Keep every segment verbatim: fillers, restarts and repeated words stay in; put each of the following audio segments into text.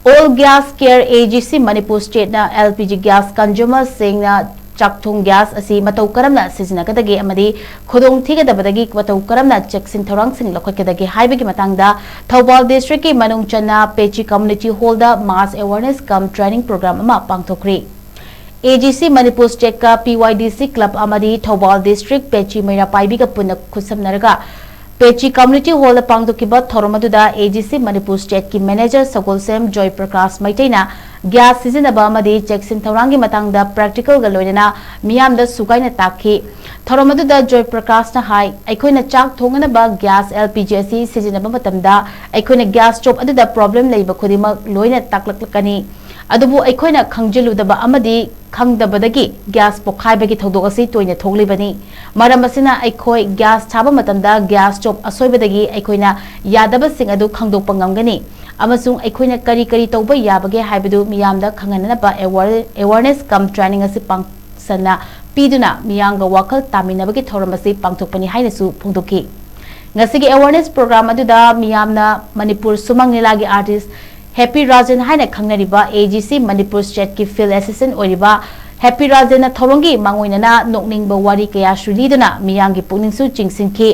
All Gas Care AGC Manipur State ꯅ LPG gas consumer ꯁꯤꯡꯅ ꯆꯥꯛꯊꯣꯡ gas ꯑꯁꯤ ꯃꯇꯧ ꯀꯔꯝꯅ ꯁꯤꯖꯤꯟꯅꯒꯗꯒꯦ ꯑꯃꯗꯤ ꯈꯨꯗꯣꯡ ꯊꯤꯒꯗꯕꯗꯒꯤ ꯃꯇꯧ ꯀꯔꯝꯅ ꯆꯦꯛꯁꯤꯟ ꯊꯧꯔꯥꯡꯁꯤꯡ ꯂꯧꯈꯠꯀꯗꯒꯦ ꯍꯥꯏꯕꯒꯤ ꯃꯇꯥꯡꯗ ꯊꯧꯕꯥꯜ district ꯀꯤ ꯃꯅꯨꯡ ꯆꯟꯅ ꯄꯦꯆꯤ community hall ꯗ mass awareness cum training program ꯑꯃ ꯄꯥꯡꯊꯣꯛꯈ꯭ꯔꯤ꯫ AGC Manipur State ꯀ PYDC club ꯑꯃꯗꯤ ꯊꯧꯕꯥꯜ district ꯄꯦꯆꯤ ꯃꯩꯔꯥ ꯄꯥꯏꯕꯤꯒ ꯄꯨꯟꯅ ꯈꯨꯠꯁꯝꯅꯔꯒ ꯄꯦꯆꯤ community hall ꯗ ꯄꯥꯡꯊꯣꯛꯈꯤꯕ ꯊꯧꯔꯝ ꯑꯗꯨꯗ AGC Manipur State ꯀꯤ manager ꯁꯒꯣꯜꯁꯦꯝ ꯖꯣꯏ ꯄ꯭ꯔꯀꯥꯁ ꯃꯩꯇꯩꯅ gas ꯁꯤꯖꯤꯟꯅꯕ ꯑꯃꯗꯤ ꯆꯦꯛꯁꯤꯟ ꯊꯧꯔꯥꯡꯒꯤ ꯃꯇꯥꯡꯗ practical ꯒ ꯂꯣꯏꯅꯅ ꯃꯤꯌꯥꯝꯗ ꯁꯨꯒꯥꯏꯅ ꯇꯥꯛꯈꯤ꯫ ꯊꯧꯔꯝ ꯑꯗꯨꯗ ꯖꯣꯏ ꯄ꯭ꯔꯀꯥꯁꯅ ꯍꯥꯏ, ꯑꯩꯈꯣꯏꯅ ꯆꯥꯛ ꯊꯣꯡꯅꯅꯕ gas LPG ꯑꯁꯤ ꯁꯤꯖꯤꯟꯅꯕ ꯃꯇꯝꯗ ꯑꯩꯈꯣꯏꯅ gas stove ꯑꯗꯨꯗ problem ꯂꯩꯕ ꯈꯨꯗꯤꯡꯃꯛ ꯂꯣꯏꯅ ꯇꯥꯛꯂꯛꯀꯅꯤ꯫ ꯑꯗꯨꯕꯨ ꯑꯩꯈꯣꯏꯅ ꯈꯪꯖꯤꯜꯂꯨꯗꯕ ꯑꯃꯗꯤ ꯈꯪꯗꯕꯗꯒꯤ gas ꯄꯣꯈꯥꯏꯕꯒꯤ ꯊꯧꯗꯣꯛ ꯑꯁꯤ ꯇꯣꯏꯅ ꯊꯣꯛꯂꯤꯕꯅꯤ꯫ ꯃꯔꯝ ꯑꯁꯤꯅ ꯑꯩꯈꯣꯏ gas ꯊꯥꯕ ꯃꯇꯝꯗ gas stove ꯑꯁꯣꯏꯕꯗꯒꯤ ꯑꯩꯈꯣꯏꯅ ꯌꯥꯗꯕꯁꯤꯡ ꯑꯗꯨ ꯈꯪꯗꯣꯛꯄ ꯉꯝꯒꯅꯤ ꯑꯃꯁꯨꯡ ꯑꯩꯈꯣꯏꯅ ꯀꯔꯤ ꯀꯔꯤ ꯇꯧꯕ ꯌꯥꯕꯒꯦ ꯍꯥꯏꯕꯗꯨ ꯃꯤꯌꯥꯝꯗ ꯈꯪꯍꯟꯅꯕ aware-, awareness cum training ꯑꯁꯤ ꯄꯥꯡꯁꯟꯅ ꯄꯤꯗꯨꯅ ꯃꯤꯌꯥꯝꯒ ꯋꯥꯈꯜ ꯇꯥꯃꯤꯟꯅꯕꯒꯤ ꯊꯧꯔꯝ ꯑꯁꯤ ꯄꯥꯡꯊꯣꯛꯄꯅꯤ ꯍꯥꯏꯅꯁꯨ ꯐꯣꯡꯗꯣꯛꯈꯤ꯫ ꯉꯁꯤꯒꯤ awareness program ꯑꯗꯨꯗ ꯃꯤꯌꯥꯝꯅ ꯃꯅꯤꯄꯨꯔ ꯁꯨꯃꯥꯡ ꯂꯤꯂꯥꯒꯤ artist ꯍꯦꯄꯤ ꯔꯥꯖꯦꯟ ꯍꯥꯏꯅ ꯈꯪꯅꯔꯤꯕ AGC Manipur State ꯀꯤ field assistant ꯑꯣꯏꯔꯤꯕ ꯍꯦꯄꯤ ꯔꯥꯖꯦꯟꯅ ꯊꯧꯔꯝꯒꯤ ꯃꯥꯡꯑꯣꯏꯅꯅ ꯅꯣꯛꯅꯤꯡꯕ ꯋꯥꯔꯤ ꯀꯌꯥꯁꯨ ꯂꯤꯗꯨꯅ ꯃꯤꯌꯥꯝꯒꯤ ꯄꯨꯛꯅꯤꯡꯁꯨ ꯆꯤꯡꯁꯤꯟꯈꯤ꯫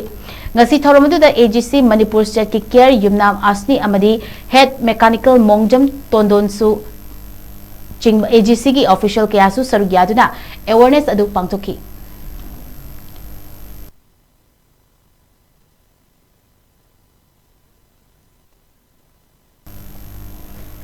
ꯉꯁꯤ ꯊꯧꯔꯝ ꯑꯗꯨꯗ AGC Manipur State ꯀꯤ care ꯌꯨꯝꯅꯥꯝ ꯑꯁꯅꯤ ꯑꯃꯗꯤ head mechanical ꯃꯣꯡꯖꯝ ꯇꯣꯟꯗꯣꯟꯁꯨ ꯆꯤꯡꯕ AGC ꯒꯤ official ꯀꯌꯥꯁꯨ ꯁꯔꯨꯛ ꯌꯥꯗꯨꯅ awareness ꯑꯗꯨ ꯄꯥꯡꯊꯣꯛꯈꯤ꯫